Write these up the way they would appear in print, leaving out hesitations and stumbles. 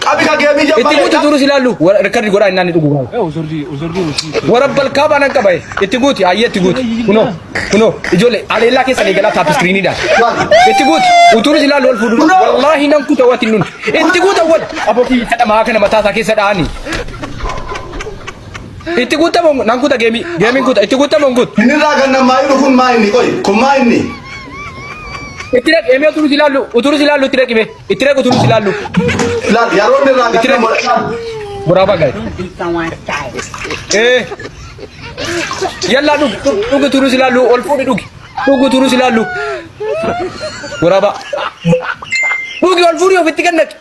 Qabi ka geemii Itti jammaree. guuti turus ilaallu record godhaa innaan ni dhugu. Warabbal kaabaa nan qaba itti guuti ayyee itti guuti kunoo kunoo ijoollee aleellaa keessan eegalaa taap iskiriiniidhaan itti guuti utuunis ilaallu ol fuudhu wallaahi nan kuta wati nun itti guuta wal abokii kadhamaa kana mataa isaa keessa dha'anii itti guuta moo nan kuta geemii geemiin kuta itti guuta moo guutu Inni irraa kan namaa jiru kun maa inni qoy kun maa inni. itti dhaqi emee utuunis ilaallu utuunis ilaallu itti dhaqi mee itti dhaqi utuunis ilaallu Laal yeroo inni irraa itti kan dhaqi namaa. waraabaa gahe. Eh. Yallaa dhugi dhugi turus ilaallu ol fuudhi dhugi dhugi turus ilaallu waraabaa dhugi ol fuudhi ofitti gannaqi.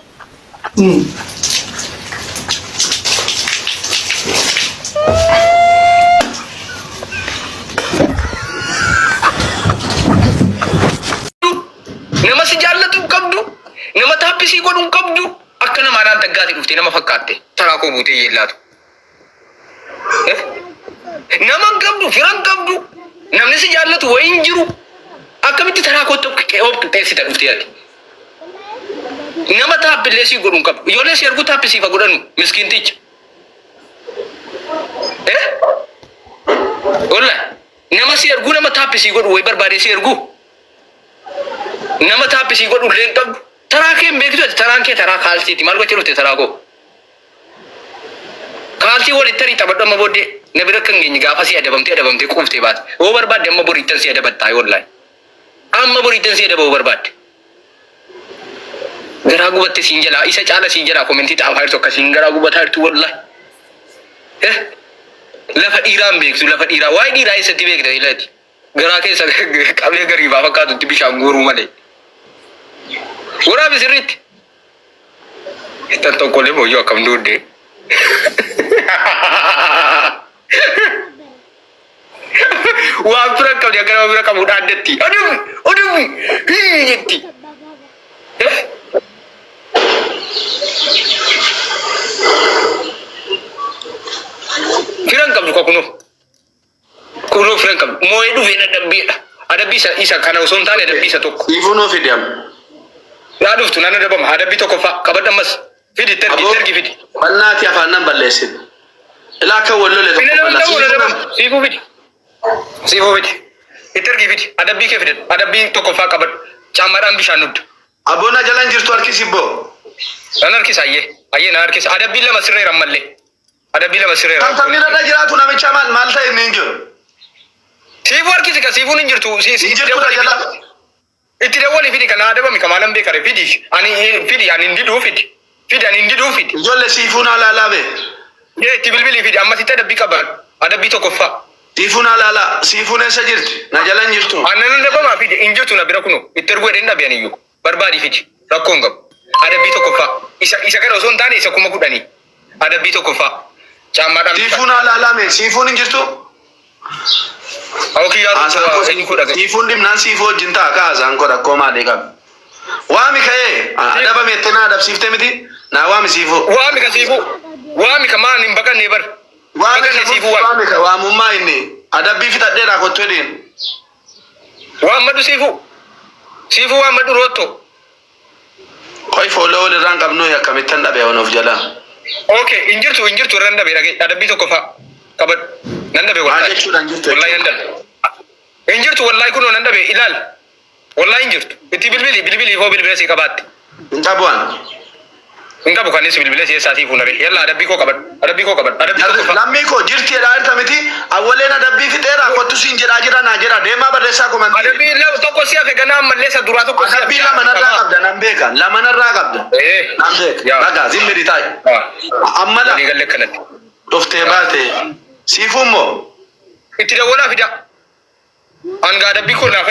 Nama si jaallatu hin qabdu, nama taappii godhu hin qabdu, akka namaa naan taggaati dhuftee nama fakkaatte taraa koo buutee yeellaatu. Eh? Nama hin qabdu, fira hin qabdu, namni si jaallatu wayii hin jiru. Akkamitti taraa kootti of qixxeessita dhuftee ati? Nama taappillee sii godhu hin qabdu. Ijoollee si erguu taappi siif haa godhanu miskiinticha. Eh? Wallahi nama si erguu nama taappi sii godhu wayi barbaadee si erguu. Nama taappi sii godhu illee hin qabdu. Taraa kee hin beektu ati taraan kee taraa kaalsiiti. Maal gochuu dhufte taraa koo? Kaalsii walitti tarii taphadhu amma booddee na bira akka hin geenye gaafa si adabamtee adabamtee quuftee baate. Yoo barbaadde amma boriittan si adabattaa wallahi. Amma boriittan si adaba yoo barbaadde. Garaa gubatte siin jalaa isa caala siin jalaa komentii xaafaa jirtu akkasiin garaa gubataa jirtu wallahi. Eh? Lafa dhiiraa hin beektu lafa dhiiraa waa'ee dhiiraa eessatti beekta ilaati. Garaa keessa qabee gariibaa fakkaatutti bishaan guuruu malee. Waraabi sirriitti. Ittan tokkolee booyyoo akkam duudde. Waan bira hin qabne akka nama bira qabu dhaaddatti. Adabbi! Adabbi! Hii jetti. Eh? Fira hin qabdu kakunoo. Kunoo fira hin qabdu. Moo'ee dhufeen adabbiidha. Adabbii isa isa kana osoo hin taane adabbii isa tokko. Siifuu nuu fidi amma. Yaa dhuftu nan adabama. Adabbii tokkoffaa qabadhu ammas. Fidi itti ergi Aboo itti ergi fidi. bannaati afaan nan balleessin. Ilaa akka wal lole Inni tokko nama balla. ta'uu Siifuu adabama. nan Siifuu fidi. Siifuu fidi. Itti ergi fidi. Adabbii kee fidadhu. Adabbii tokkoffaa qabadhu. Caammaadhaan bishaan nuddu. Aboo na jalan jirtu harki sibboo. Nan harkisa ayyee. Ayyee nan harkisa. Adabbii lama sirreera ammallee. Adabbii lama sirreera. Kan taphni irra jiraatu namicha maal maal ta'e inni hin jiru. Siifuu harkisi ka siifuun hin jirtu. Si si Hin jirtu na jala. Itti dawwali fidi kan adabami ka maalan beekare fidi. Ani fidi ani hin diduu fidi. Fidi ani hin diduu fidi. Ijoollee siifuu naa laalaa bee. Yee itti bilbilii fidi ammasitti adabbii qaba. Adabbii tokkoffaa. Siifuu naa laalaa. Siifuun eessa jirti? Na jala hin jirtu. Aannan adabamaa fidi hin jirtu na bira kunu itti erguu jedheen dhabe aniyyuu. Barbaadii fidi. Rakkoo hin qabu. Adabbii tokkoffaa. Isa isa kana osoo hin taane isa 10,000. Adabbii tokkoffaa. Caammaadhaan Siifuun naa laalaa mee. Siifuun hin jirtu. Awokii yaa Haasaan koo inni koo dhagaye. siifuun dhibnaan siifuu wajjin ta'a ka haasaan koo rakkoo maalii qaba. Waami ka'ee adabame jettee na adabsiifte miti naa waami siifuu. Waami ka siifuu. Waami ka maan hin baqannee bar. Waami Baqannee ka siifuu waami. waami ka waamummaa inni adabbii fixadheeraa kottu jedhiin. Waammadhu siifuu. Siifuu waammadhu roottoo. Qoy fooloo walirraa hin qabnu akkamittan dhabe waan of jalaa. Okay, hin jirtu hin jirtu irra hin dhabe dhagaye adabbii tokkoffaa qabadhu. Nan dhabe Maal wallahi. jechuudha hin jirtu Wallahi nan jechuudha. dhabe. Hin jirtu wallahi kunoo nan dhabe ilaal. Wallahi hin jirtu. Itti bilbili bilbili hoo bilbila sii qabaatte. Hin qabu an. Hin qabu kanis bilbila sii eessaa sii fuunare. Yalla adabbii koo qabadhu. Adabbii koo qabadhu. Adabbii Jarri tokkoffaa. lammii koo jirti jedhaa jirta miti awwaleen adabbii fixeera kottu siin jedhaa jira naa jedha deemaa barreessaa komantii. Adabbii tokko si hafe ganaa ammallee isa duraa tokko si hafe. Adabbii lama narraa qabda nan beeka lama narraa qabda Eh. nan beeka Yaa. ragaa zimmi dhitaay amma la Walii galle akkanatti. dhuftee baate siifuu immoo Itti dawwalaa fida. Hanga adabbii koo naaf